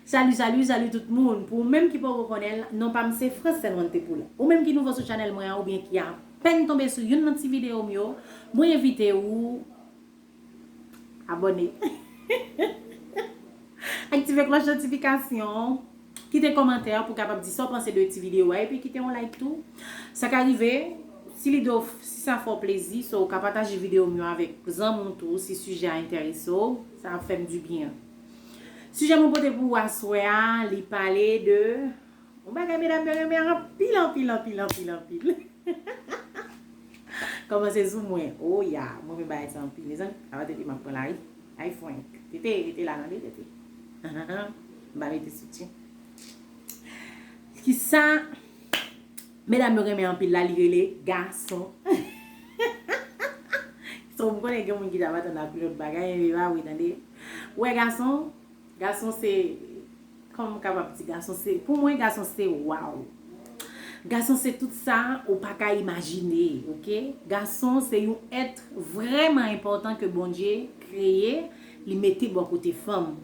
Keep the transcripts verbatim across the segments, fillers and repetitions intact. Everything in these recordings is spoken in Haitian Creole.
Salut, salut, salut tout moun. Pou ou menm ki poko konnen l, non pa m se Francine Wante Pool. Ou menm ki nouvo sou chanèl mwen an oubyen ki apèn tonbe sou youn nan ti videyo m yo, mwen envite ou abòne. Aktive klòch notifikasyon. Kite kòmantè pou w kapab di sa w panse de ti videyo a epi kite yon like tou. Sa ka rive, si lide w, si sa fè w plezi, so w ka pataje videyo m yo avèk zanmi w tou si sijè a enterese w, sa ap fè m dibyen. Sijè mwen pote pou ou aswè a, li pale de yon bagay medam yo renmen anpil, anpil, anpil, anpil, anpil. Kòmanse sou mwen. Oh ya, mwen renmen bagay sa anpil. Mezanmi, apa tete m ap pran lari. Ay fwenk. Tete, rete la tande tete. M pa mete soutyen. Kisa medam yo renmen anpil la, li rele gason. So, m konnen gen moun ki ta pa tande ak lòt bagay, men pa vre tande. Ou wè gason, gason se, kòman m kapab di gason se, pou mwen gason se waw. Gason se tout sa ou pa ka imajine, oke? Gason se yon èt vrèman enpòtan ke Bondye kreye, li mete bò kote fanm.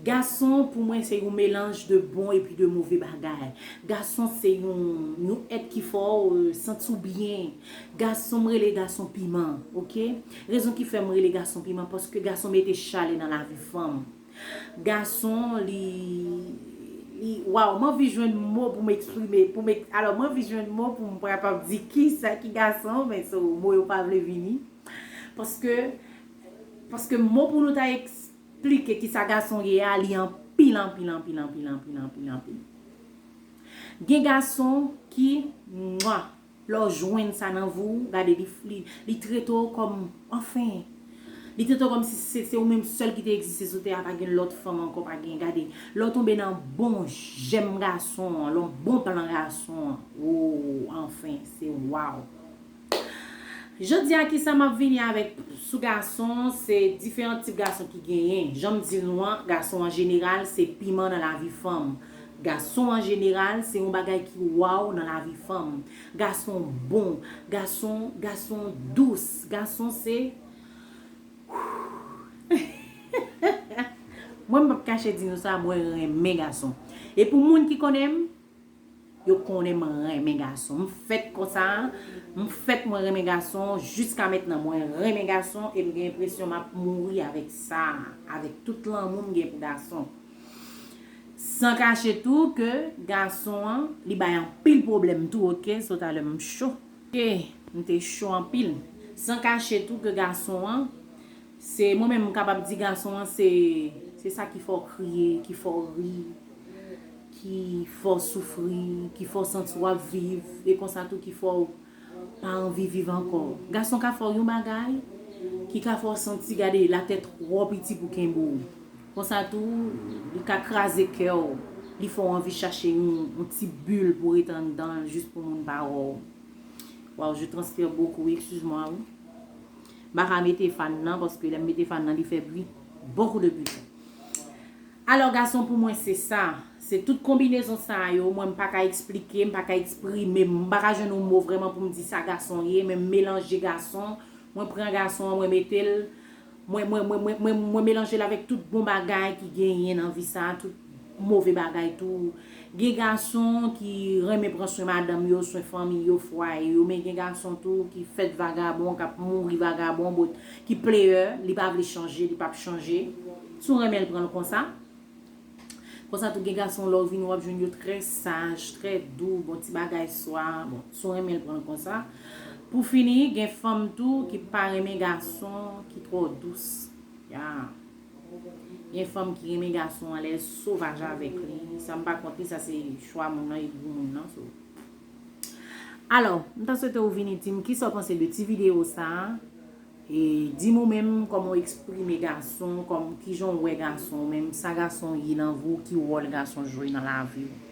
Gason pou mwen se yon melanj de bon epi de move bagay. Gason se yon, yon èt ki fè w, euh, santi w byen. Gason, m rele gason piman, oke? Rezon ki fè m rele gason piman, paske gason mete chalè nan lavi fanm. Gason, li, li, waw, m anvi jwenn mo pou m eksprime, pou m ek-, alò, m anvi jwenn mo pou m kapab di kisa ki gason, men so, mo yo pa vle vini. Paske, paske mo pou nou ta eksplike kisa gason ye a, li anpil, anpil, anpil, anpil, anpil, anpil, anpil. Gen gason ki, mwa, lè w jwenn sa nan vi w, gade, li, li, li trete w kòm, anfen, li trete w kòm si se, se ou menm sèl ki te egziste sou tè a, pa gen lòt fanm ankò, pa gen, gade, lè w tonbe nan bon jèm gason an, lè w bon plan gason an, oh, anfen, se waw. Jodi a, kisa m ap vini avèk sou gason, se diferan tip gason ki genyen. Jan m di nou an, gason an jeneral, se piman nan lavi fanm. Gason an jeneral, se yon bagay ki waw nan lavi fanm. Gason bon, gason, gason dous, gason se, mwen m p ap kache di nou sa, mwen renmen gason. E pou moun ki konnen m, yo konnen m renmen gason. M fèt konsa, m fèt mwen renmen gason, jiska mentnan mwen renmen gason e m gen enpresyon m ap mouri avèk sa, avèk tout lanmou m gen pou gason. San kache tou ke gason an, li bay anpil pwoblèm tou, oke? So talè m cho. Oke, m te cho anpil. San kache tou ke gason an, se, mwen menm m kapab di gason an se, se sa ki fè w kriye, ki fè w ri, ki fè w soufri, ki fè w santi w ap viv, e konsa tou ki fè w pa anvi viv ankò. Gason ka fè w yon bagay ki ka fè w santi, gade, latè twò piti pou kenbe w. Konsa tou, li ka kraze kè w, li fè w anvi chache yon, yon ti bil pou w ret anndan l jis pou moun pa wè w. Waw, je transpire beaucoup, excuse-moi, wi. M pa ka mete fan nan, paske lè m mete fan nan, li fè bri. Beaucoup de bri. Alò, gason pou mwen se sa. Se tout konbinezon sa yo, mwen m pa ka eksplike, m pa ka eksprime, m pa ka jwenn yon mo vrèman pou m di sa gason ye, men m melanje gason, mwen pran gason an, mwen mete l, mwen, mwen, mwen, mwen, mwen, mwen melanje l avèk tout bon bagay ki genyen nan vi sa, tout move bagay tou. Gen gason ki renmen pran swen madanm yo, swen fanmi yo, fwaye yo, men gen gason tou ki fèt vagabon, k ap mouri vagabon, bòt, ki player, li pa vle chanje, li p ap chanje. Si w renmen l, pran l konsa. Konsa tou gen gason lè w vini w ap jwenn yo trè saj, trè dou, bon ti bagay swa, bon, si w renmen l pran l konsa. Pou fini, gen fanm tou ki pa renmen gason ki twò dous. Ya. Gen fanm ki renmen gason an lè l sovaj avèk li. Sa m pa kont li, sa se chwa moun nan e gou moun nan. So. Alò, m ta swete w vini di m kisa w panse de ti videyo sa a. E di m ou menm kòman w eksprime gason, kòm kijan w wè gason, menm sa gason ye nan vi w, ki wòl gason jwe nan lavi w.